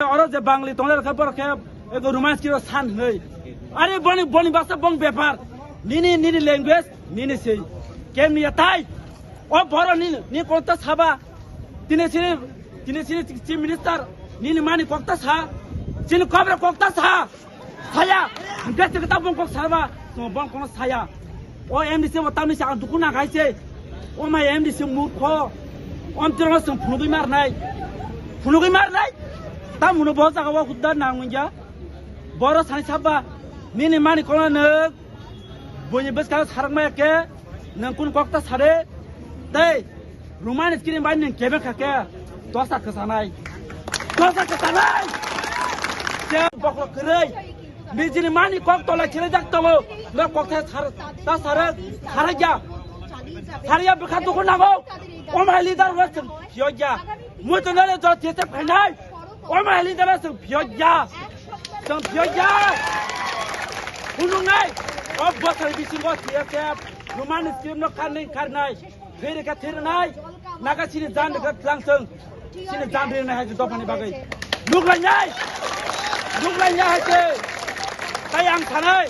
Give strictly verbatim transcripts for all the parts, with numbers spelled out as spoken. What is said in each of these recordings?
Oro je Bangli tonglai rokhe borok khe ego Roman script o san hwnwi. Are boni, boni basa bong bepar. Nini, nini language, nini sei. Kemni ya tai? O borok ni, ni kokta saba. Tini sini, tini sini chief minister, nini mani kokta sa. Chini kobra kokta sa. Saya, hingke chwng ta bong kok sarba, chwng bong kono saya. O M D C bo tamni se ang duku na gaise. O mai M D C murkho. Om tiro chwng phunugwi marnai. Phunugwi marnai. Tam hunu bo jaga o hudda nang wngya. Boro sani sabba. Nini mani kono nwk. Buini bwskang sarak maya ke. Nwng kun kokta sare. Tei. Roman script bai nwng kebeng kha khe dosa kwchanai. Dosa kwchanai. Khe bokhorok kwrwi. Nijini mani kok tola khilai jak tongo. Nwng kok thai sar, ta sar, sarya. Sarya bwkha dukhu nango. O mai leader rok chwng phiyokya. Muitu nare jot jete phainai. O mai leader rok chwng phiyokya. Chwng phiyokya. Phunuknai. O bosor bisingo T S F Roman script no kharnai kharnai. Thiri khe thiri nai, naga chini jan rikha tlang thung, chini jan ri nai hai se dophani bagwi. Nuklai nai, nuklai nai hai se. Tai ang sanai,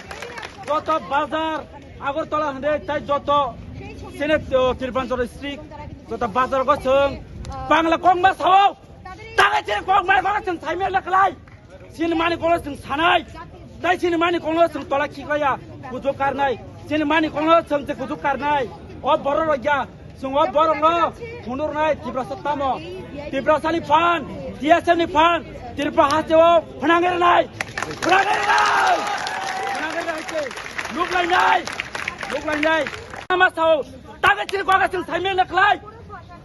joto bazar, Agartala hwnde tai joto chini, uh, Tirupanchal district, joto bazar go chwng, Bangla kok ma sao, tagai chini kok ma kok chwng saimel na khlai. Chini mani kono chwng sanai. Tai chini mani kono chwng tola khiklaiya. Kuchuk karnai. Chini mani kono chwng se kuchuk karnai. O borok rok ya. Chwng o borok no phunuknai Tiprasa tamo. Tiprasa ni phan, T S F ni phan, Tripura haste o phwnangwi rwnai. Phwnangwi rwnai. Phwnangwi rwnai se. Nuklainai. Nuklainai. Ama sao. Tabe chini koga chwng saimel na khlai.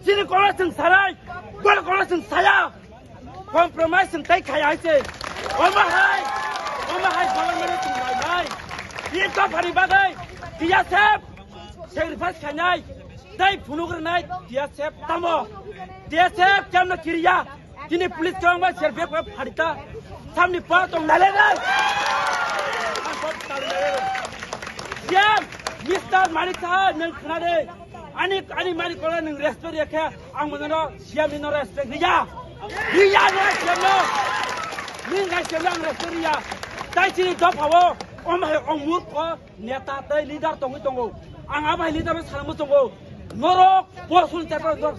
Chini kono chwng sanai. Bor kono chwng saya. Compromise chwng tai khai hai se. Omo hai, omo hai government chwng bai nai. Ito phari bagwi T S F sacrifice khainai. Tai phunuk rwnai T S F tamo. T S F kemno kiriya. Tini police kong bai ser bek bai pharita. Samni pa tong nale nai. Siam, Mister Manik Saha, nwng khna de. Ani, ani mani kola nwng respect ya khe, ang mono no siya mino respect riya. Riya no siya no. Nwng ga siya ang respect riya. Tai chini dopha o, om hai om murkho neta tai leader tongwi tongo. Ang abai leader no salamo tongo. Norok bosun chapra dor.